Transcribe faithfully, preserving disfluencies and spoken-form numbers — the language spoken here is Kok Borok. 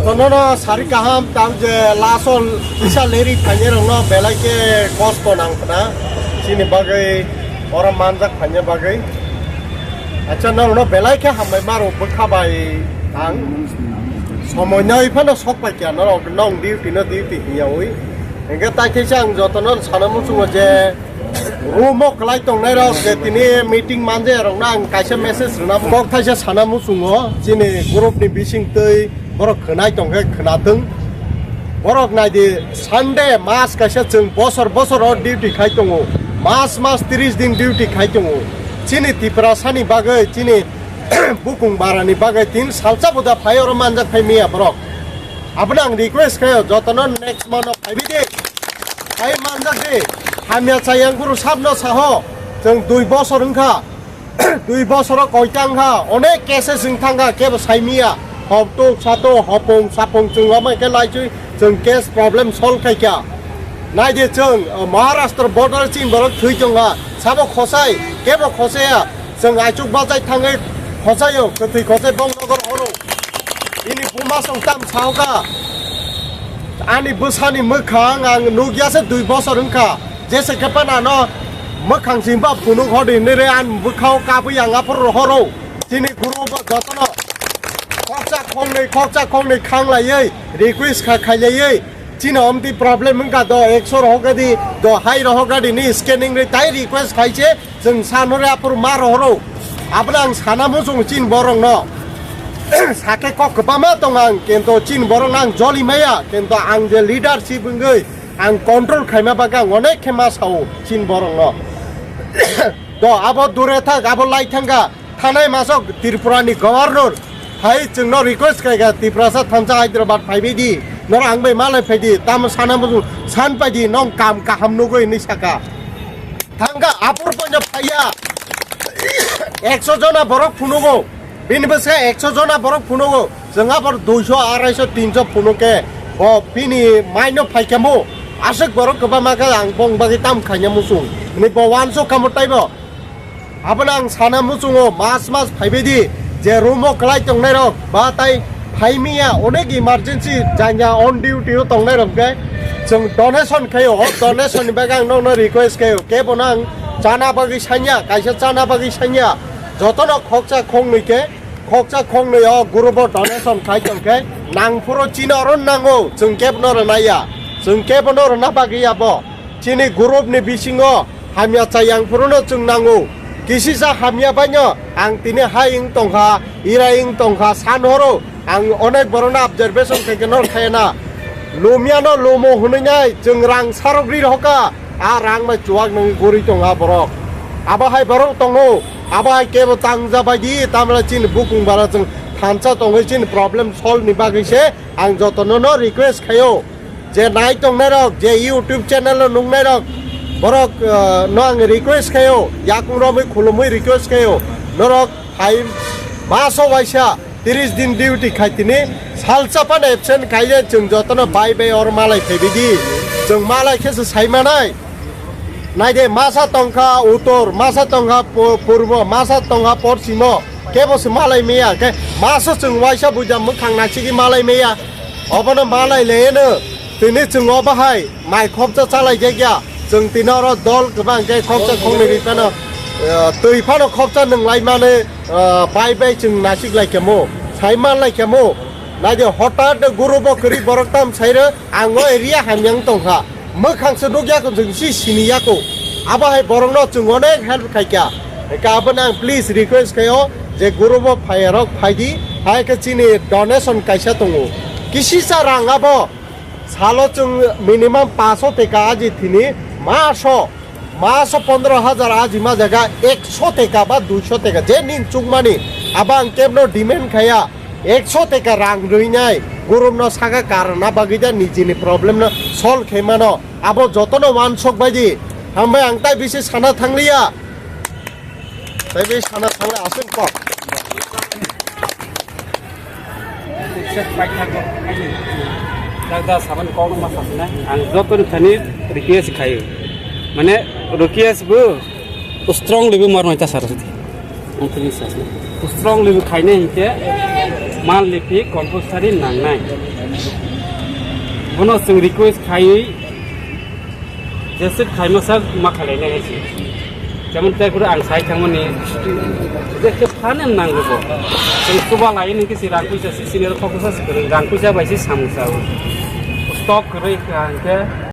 Tonono sari kaham tam je lasol kisa leri phanye rokno belai ke kosto nang khna chini bagwi oro manjak phanye bagwi. Acha norokno belai khe hambai maro bwkha bai ang somoi nai phano sok pai kya norok nong duty no duty hiya ui. Hingke tai khe ang jotono sana muchungo je Room o kwlai tongnai rok je tini meeting manje rok na ang kaisa message rwna kok thaisa sana muchungo chini group ni bising twi borok khwnai tongkhe khwnatung. Borok naidi Sunday mas kaisa chwng bosor bosor o duty khai tongo, mas mas tris din duty khai tongo. Chini Tiprasa ni bagwi chini bukung bara ni bagwi tin salsa buda phai oro manjak phai miya borok. Abono ang request khayo jotono next month o phaibi di. Phai manjak di. Hamya chayang guru sabno saho. Chwng dui bosor wngkha. Dui bosoro koita wngkha. Onek cases wng thangkha kebo saimiya. Hoptuk sato hopung sapung chwng wama khe laichui chwng case problem solve khaikha. Naidi chwng, uh, Maharashtra border chini borok thwi tongkha. Sabo khosai, kebo khosaya. Chwng aichuk bachai thangwi khosaio, kwthwi khosai bong nogor horo. Bini buma song tam saoka. Ani bwsani mwkhang ang nukya se dui bosor wngkha. Jese khe phano ano mwkhang singba phunuk hodi hinwi re an bwkhao kabwi ang aphuru rohoro. Chini guru bo jotono khoksa khongnwi, khoksa khongnwi khanglaiwi request kha khailaiwi. Chini omtwi problem wngkha do ekso rohok gadi do hai rohok gadi ni scanning ri tai request khaise chwng sanore aphuru ma rohoro. Abono ang sana muchung chini borok no. Sake kok kwbangma tong ang kento chini borok no ang joli maya kento ang je leadership wngwi ang control khaima bagwi ang onek khe ma sao chini borok no. Do abo dure thak abo lai thangkha. Thanai masok Tripura ni governor hai chwngno request khaikha Tiprasa thansa Hyderabad phaibai di, noro ang bai malai phai di, tamo sana muchung san pai di, nong kam kaham nugwi hinwi saka. Thangkha apor poino phaiya ekso jona borok phunugo, bini bwskango ekso jona borok phunugo, chwng abor duiso, araiso, tinso phunuk khe bo bini maino phaikha mo, aswk borok kwbangma khe ang bong bagwi tam khaina muchung, hinwi bo uansuk kha mo taibo. Abono ang sana muchungo mas mas phaibai di je room o kwlai tongnai rok ba tai phaimiya onek emergency janya on duty o tongnai rok khe chwng donation khaio, o donation ni bagwi ang nokno request khaio kebo no ang chana bagwi sanya kaisa chana bagwi sanya jotono khoksa khongnwi khe khoksa khongnwi o group o donation khai tong khe nang phuru chini oro nango chwng kebo no rwnai ya chwng kebo no rwna bagwi ya bo chini group ni bisingo. Hamya chayang phuru no chwng nango. Kisisa hamya baino ang tini hai wng tongkha, irai wng tongkha, san horo ang onek borokno observation khaikhe nor khayana. Lumyano lumo hwnwi nai chwng rang sarok ri rohorkha, a rang bai chuwak nangwi guri tongkha borok. Abo hai borok tongo, abo hai kebo tangja bai di, tamra chini bukung bara chwng thansa tongwi chini problem solve ni bagwi se ang jotono no request khaio. Je nai tongnai rok, je YouTube channel o nungnai rok, borok, ah, no ang request khaio, yakung romwi khulumwi request khaio, norok hai maso waisa tris din duty khai tini salsa phano absent khai je chwng jotono bai bai or malai phaibai di, chwng malai khe se sai manai. Naide masa tongkha utor, masa tongkha pu-, purbo, masa tongkha porchimo, kebo se malai meya, khe masa chwng waisa buja mwkhang naisigi malai meya, obono malai leyeno, tini chwng obo hai mai khopsa chalai jekya, chwng tini oro dol kwbang khe khopsa khongnwi ri phano, eh, twi phano khopsa nwnglai mani, eh, bai bai chwng naisik lai khemo, sai man lai khemo, naide hotat guru bo kwrwi borok tam sairo, ang o area hamyang tongkha. Mwkhang se nukya ko chwng si sini yako. Abo hai borokno chwng onek help khaikha. Eka abono ang please request khaio je guru bo phai rok phai di. Hai khe chini donation kaisa tongo. Kisisa rang abo salo chwng minimum paso teka aji thini maso, maso pondro hajar aji ma jaga ekso teka ba duiso teka je nin chukmani abo ang kebno demand khaya. Ekso teka rang rwinai gurumno saka karana bagwi da nijini problem no solve khe mano. Abo jotono wansok baidi. Hambai ang tai bisi sana thangliya. Tai bisi sana thangle aswk kok. Ang jotoni thani request khayo. Mane request bo strong level mar mai ta sar sidi. Strong level khaine hinkhe Monthly fee compulsory nangnai. Bono chwng request khaiwi jeswk khaima sak ma khailainai hai se. Jemon tei kuru ang sai thangmani je khe phano nango bo. Chwng chuba lai nini kisi rang puisa si sini rok kok sa se kwrwng, rang puisa bai se samung sa o. Stock kwrwi ka hwnkhe